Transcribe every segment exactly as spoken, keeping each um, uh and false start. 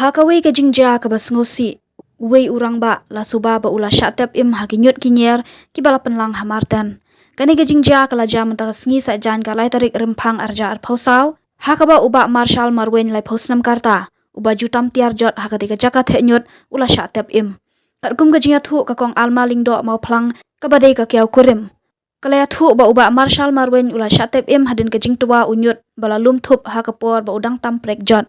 Ha kawei ka jingjia kaba sngewsih, uwei u rangbah la suba ba u la shah tep im ha ki ñiut ki ñier kiba la pynlang ha Marten. Kane ka jingjia ka la jia mynta ka sngi Saitjaiñ ka lai tarik Rymphang arhajar arphew saw, ha kaba u Bah Marshal Marwein laiphew snem ka rta, uba ju tam tiar jot ha katei ka jaka theh ñiut, u la shah tep im. Katkum ka jingïathuh ka Kong Alma Lyngdoh Mawphlang, kaba dei ka kiaw kurim, ka la ïathuh ba u Bah Marshal Marwein u la shah tep im hadien ka jingtwa u ñiut ba la lum thup ha ka por ba u dang tam prek jot.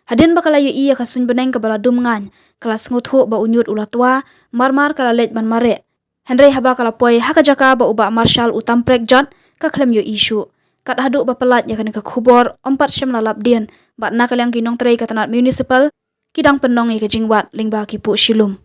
Hadien ba ka la ïohi ïa ka suiñbneng kaba la dum ngaiñ, ka la sngewthuh ba u ñiut u la twa, marmar ka la leit ban mareh. Hynrei haba ka la poi ha ka jaka ba u Bah Marshal u tam prek jot, ka khlem ïohi shuh. Kat haduh ba pyllait ïa kane ka khubor, ym pat shym la lap dien, bad na ka liang ki nongtrei ka tnat municipal ki dang pynlong ïa ka jingwad lyngba ki puh shilum.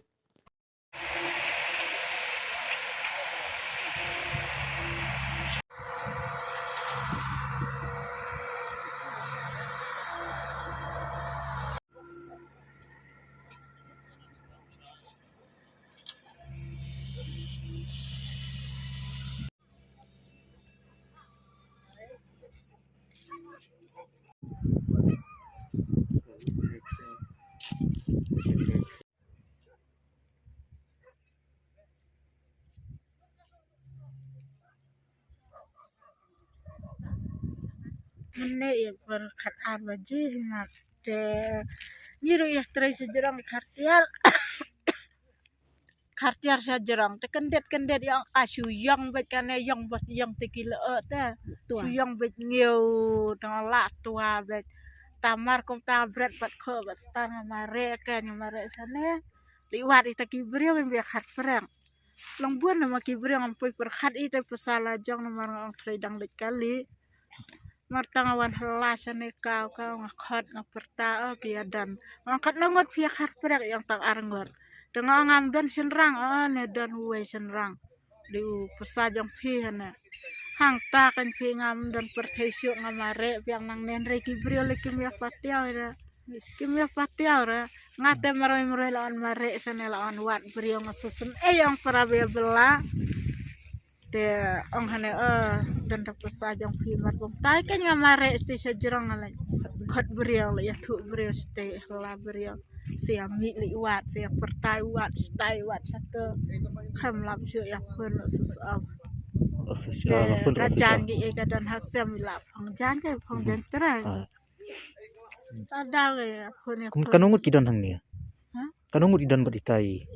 Mynne ïa pyrkhat ar baje hi mat te ngi ruh ïa trei sha jrong ïa khartiar. Khartiar sha jrong te kyndet kyndet ïa ka shu ïong bad kane ïong bad ïong te ki leh te. Shu ïong bad ngiew tang la twa bad. Tamar kum ta bret bad kho bad star nga mareh ka nga mareh sane. Li wat ita ki briew ngim bia khat prek. Long bun nama ki briew ngam poi pyrkhat ita pasal la jong namar nga ong trei dang leit kali. Mar tang wan hla sane kaw kaw nga khot nga pyrta o ki adan. Ong khat na ngot phi khat prek ïong tang ar ngot. Te nga ong ngam don shenrang o ne don uwei shenrang. Di u pyrsa jong phi hane. Hang ta kan phi ngam don pyrthei shuh nga mareh phi ang nang nen rei ki briew le kim ïa patiaw ïa. Kim ïa patiaw re. Nga te maroi maroi la on mareh sane la on wad briew nga susun. Eh ïong para bia bela. Te ong hane o don ta pyrsa jong phi mar bong tai kan nga mareh sti sha jrong nga lai. Khot briew la ïathuh briew sti hla briew. Sia mih li wat sia pyrtai wat stai wat satu. Kham lap shu ïa phun la sus of. Ka jan gi e ka don ha sem la phong jan ka phong jan trai. Ta dal e phun ïa phun. Kum kano ngut ki don hangne? Ha? Kano ngut i don bad itai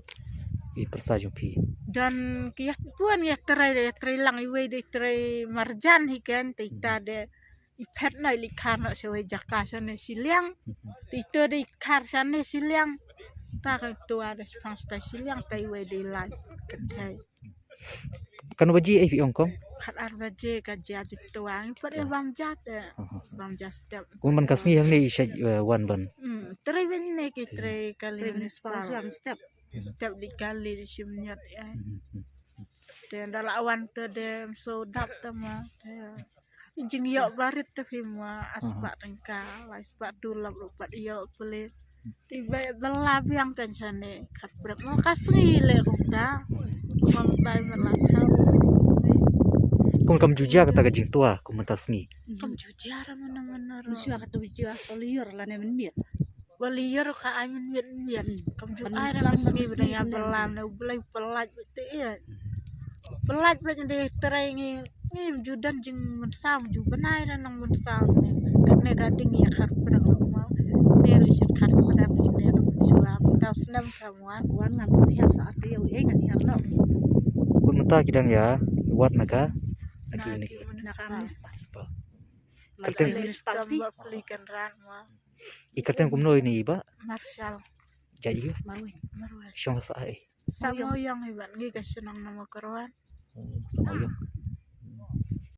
i pyrsa jong phi? Don ki ïa phun ïa trai de trai lang iwei de trai marjan hi kan te ita de. I phet na i li khar na sha wei jaka sha ne shiliang. Te ito de i khar sha ne shiliang. Ta ka tua de shpang sta shiliang ta iwei de lai. Kan thai. Kano baje ai phi ong kong? Khat ar baje ka jia ji tua. Pat e bam jat e. Bam jat step. Kum ban ka sngi hangne i sha wan ban. Hmm, trai ben ne ki trai kali municipal. Step di kali di shim nyat e. Te da la wan te de so dap te ma. Jing ïoh barit te phi ma aspa tengka, la aspa tulap ruh pat ïoh pele. Ti be bela biang kan chane khat prek ma ka sngi le kong ta. Kong tai ma la thau. Kum kam ju jia kata ka jingtua kum mynta sngi. Kam ju jia ra mana mana ro. Shu ka tu jia ko liur la ne men mir. Ba liur ka ai men mir mir. Kam ju ai ra ma sngi bdang ïa bela ne u blai pelaj bete ïa. Pelaj bete de trai ngi. Ngi ju dan jing mynsaw ju bnai da nang mynsaw ne. Kane ka ding ïa khar pdang ma. Ne ru shin khar pdang ne ru shuwa. Tau snem ka wan. Wan ngan hiar sa ati ïa u ei ngan hiar no. Kun mynta ki dang ïa wat na ka. Na ki na ka municipal. Kyrteng municipal ba pli kan ran ma. I kyrteng kumno ini iba? Marshal. Jai i? Marwei. Marwei. Shong sa ai. Sa mo yang iba ngi ka shnong nama Karwan. Sa mo yang.